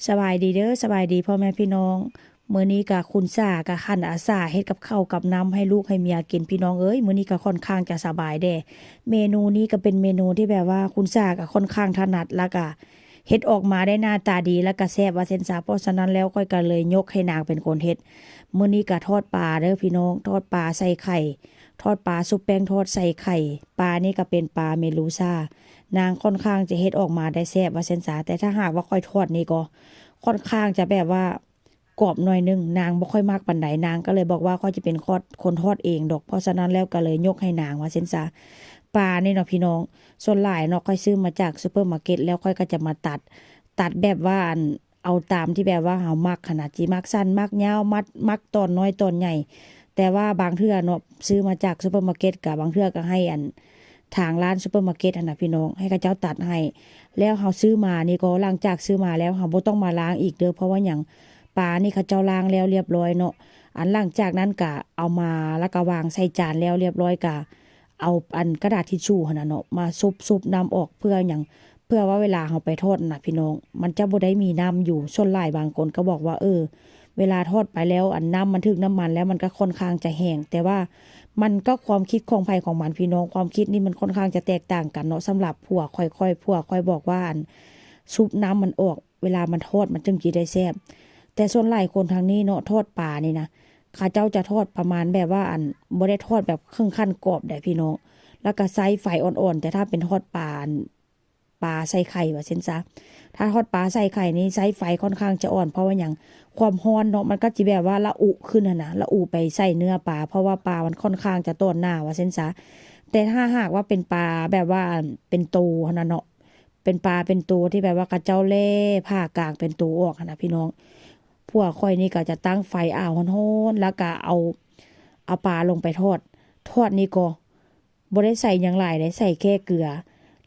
ສະບາຍດີເດີ ສະບາຍດີພໍ່ແມ່ພີ່ນ້ອງ. ມື້ນີ້ກະຄຸນສາກະຫັນອາສາເຮັດກັບເຂົ້າກັບນ້ຳໃຫ້ລູກໃຫ້ເມຍກິນພີ່ນ້ອງເອີຍ. ມື້ນີ້ກະຂ້ອນຂ້າງຈະສະບາຍແດ່. ເມນູນີ້ກະເປັນເມນູທີ່ແບບວ່າຄຸນສາກະຂ້ອນຂ້າງຖະໜັດ ລະກະເຮັດອອກມາໄດ້ໜ້າຕາດີ ລະກະແຊບວ່າຊັ້ນຊະ. ເພາະສະນັ້ນແລ້ວຂ້ອຍກະເລີຍຍົກໃຫ້ນາງເປັນຄົນເຮັດ. ມື້ນີ້ກະທອດປາເດີພີ່ນ້ອງ ທອດປາໃສ່ໄຂ່ ທອດປາຊຸບແປ້ງທອດໃສ່ໄຂ່. ປານີ້ກະເປັນປາເມລູຊາ ນາງຂ້ອນຂ້າງຈະເຮັດອອກມາໄດ້ແຊບວ່າຊັ້ນຊະ. ແຕ່ຖ້າຫາກວ່າຂ້ອຍທອດນີ້ກໍຂ້ອນຂ້າງຈະແບບວ່າກອບໜ້ອຍໜຶ່ງ ນາງບໍ່ຄ່ອຍມັກປານໃດ. ນາງກໍເລີຍບອກວ່າຂ້ອຍຈະເປັນຄອດ ຄົນທອດເອງດອກ. ເພາະສະນັ້ນແລ້ວກໍເລີຍຍົກໃຫ້ນາງວ່າຊັ້ນຊະ. ປານີ້ເນາະພີ່ນ້ອງ ສ່ວນຫຼາຍເນາະ ຂ້ອຍຊື້ມາຈາກຊຸບເປີມາເກັດ ແລ້ວຂ້ອຍກໍຈະມາຕັດ ຕັດແບບວ່າ ອັນ ເອົາຕາມທີ່ແບບວ່າເຮົາມັກຫັ້ນນະ ຊິມັກສັ້ນມັກຍາວ ມັກ ມັກຕອນນ້ອຍຕອນໃຫຍ່. ແຕ່ວ່າບາງເທື່ອເນາະ ຊື້ມາຈາກຊຸບເປີມາເກັດ ກະບາງເທື່ອກໍໃຫ້ ອັນ ທາງຮ້ານຊຸບເປີມາເກັດຫັ້ນນະພີ່ນ້ອງ ໃຫ້ເຂົາເຈົ້າຕັດໃຫ້. ແລ້ວເຮົາຊື້ມານີ້ກໍ ຫຼັງຈາກຊື້ມາແລ້ວ ເຮົາບໍ່ຕ້ອງມາລ້າງອີກເດີ. ເພາະວ່າຫຍັງ? ປານີ້ເຂົາເຈົ້າລ້າງແລ້ວລຽບຮ້ອຍເນາະ. ອັນ ຫຼັງຈາກນັ້ນກະເອົາມາ ລະກະວາງໃສ່ຈານແລ້ວລຽບຮ້ອຍ ກະເອົາ ອັນ ກະດາດທິດຊູຫັ້ນນະເນາະ ມາຊຸບ ຊຸບນ້ຳອອກ. ເພື່ອຫຍັງ? ເພື່ອວ່າເວລາເຮົາໄປທອດນະພີ່ນ້ອງ ມັນຈະບໍ່ໄດ້ມີນ້ຳຢູ່. ສ່ວນຫຼາຍບາງຄົນກໍບອກວ່າ ເອີ ເວລາທອດໄປແລ້ວ ອັນ ນ້ຳມັນຖືກນ້ຳມັນແລ້ວ ມັນກໍຂ້ອນຂ້າງຈະແຫ້ງ. ແຕ່ວ່າມັນກໍຄວາມຄິດຂອງໃຜຂອງມັນພີ່ນ້ອງ ຄວາມຄິດນີ້ມັນຂ້ອນຂ້າງຈະແຕກຕ່າງກັນເນາະ. ສຳລັບຜົວຂ້ອຍ ຂ້ອຍ ຜົວຂ້ອຍບອກວ່າ ອັນ ຊຸບນ້ຳມັນອອກ ເວລາມັນທອດມັນຈຶ່ງຊິໄດ້ແຊບ. ແຕ່ສ່ວນຫຼາຍຄົນທາງນີ້ເນາະ ທອດປານີ້ນະ ເຂົາເຈົ້າຈະທອດປະມານແບບວ່າ ອັນ ບໍ່ໄດ້ທອດແບບເຖິງຂັ້ນກອບໃດພີ່ນ້ອງ ລະກະໃຊ້ໄຟອ່ອນໆ. ແຕ່ຖ້າເປັນທອດປາ ອັນ ປາໃສ່ໄຂ່ວ່າຊັ້ນຊະ ຖ້າທອດປາໃສ່ໄຂ່ນີ້ໃຊ້ໄຟຂ້ອນຂ້າງຈະອ່ອນ. ເພາະວ່າຫຍັງ? ຄວາມຮ້ອນເນາະ ມັນກໍຊິແບບວ່າລະອຸຂຶ້ນຫັ້ນນະ ລະອຸໄປໃສ່ເນື້ອປາ ເພາະວ່າປາມັນຂ້ອນຂ້າງຈະຕອນໜ້າວ່າຊັ້ນຊະ. ແຕ່ຖ້າຫາກວ່າເປັນປາແບບວ່າ ອັນ ເປັນໂຕຫັ້ນນະເນາະ ເປັນປາເປັນໂຕທີ່ແບບວ່າເຂົາເຈົ້າແລ່ຜ່າກາງເປັນໂຕອອກຫັ້ນນະພີ່ນ້ອງ ຜົວຂ້ອຍນີ້ກໍຈະຕັ້ງໄຟອ້າວຮ້ອນໆ ລະກະເອົາ ເອົາປາລົງໄປທອດ. ທອດນີ້ກໍບໍ່ໄດ້ໃສ່ຫຍັງຫຼາຍເດ້ ໃສ່ແຄ່ເກືອ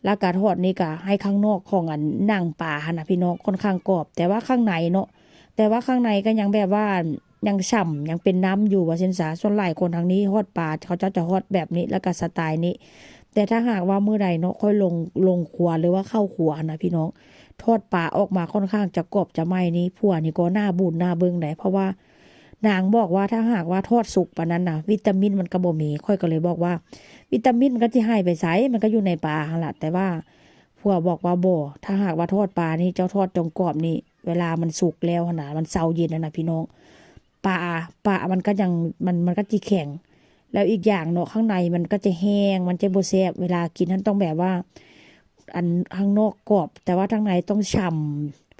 ລະກະທອດນີ້ກະໃຫ້ຂ້າງນອກຂອງ ອັນ ໜັງປາຫັ້ນນະພີ່ນ້ອງ ຂ້ອນຂ້າງກອບ ແຕ່ວ່າຂ້າງໃນເນາະ ແຕ່ວ່າຂ້າງໃນກໍຍັງແບບວ່າ ຍັງຊ່ຳ ຍັງເປັນນ້ຳຢູ່ວ່າຊັ້ນຊະ. ສ່ວນຫຼາຍຄົນທາງນີ້ທອດປາ ເຂົາເຈົ້າຈະທອດແບບນີ້ ລະກະສະໄຕລ໌ນີ້. ແຕ່ຖ້າຫາກວ່າມື້ໃດເນາະ ຂ້ອຍລົງ ລົງຄົວ ຫຼືວ່າເຂົ້າຄົວຫັ້ນນະພີ່ນ້ອງ ທອດປາອອກມາຂ້ອນຂ້າງຈະກອບຈະໄໝ້ນີ້ ຜົວນີ້ກໍໜ້າບູດໜ້າເບິ່ງໃດ໋. ເພາະວ່ານາງບອກວ່າ ຖ້າຫາກວ່າທອດສຸກປານນັ້ນນະ ວິຕາມິນມັນກໍບໍ່ມີ. ຂ້ອຍກໍເລີຍບອກວ່າ ວິຕາມິນມັນກໍຊິຫາຍໄປໃສ? ມັນກໍຢູ່ໃນປາຫັ້ນລະ. ແຕ່ວ່າຜົວບອກວ່າ ບໍ່ ຖ້າຫາກວ່າທອດປານີ້ ເຈົ້າທອດຈົນກອບນີ້ ເວລາມັນສຸກແລ້ວຫັ້ນນະ ມັນເຊົາເຢັນຫັ້ນນະພີ່ນ້ອງ ປາ ປາມັນກໍຍັງ ມັນ ມັນກໍຊິແຂງ ແລ້ວອີກຢ່າງເນາະ ຂ້າງໃນມັນກໍຈະແຫ້ງ ມັນຈະບໍ່ແຊບ. ເວລາກິນຫັ້ນຕ້ອງແບບວ່າ ອັນ ຂ້າງນອກກອບ ແຕ່ວ່າທາງໃນຕ້ອງຊ່ຳ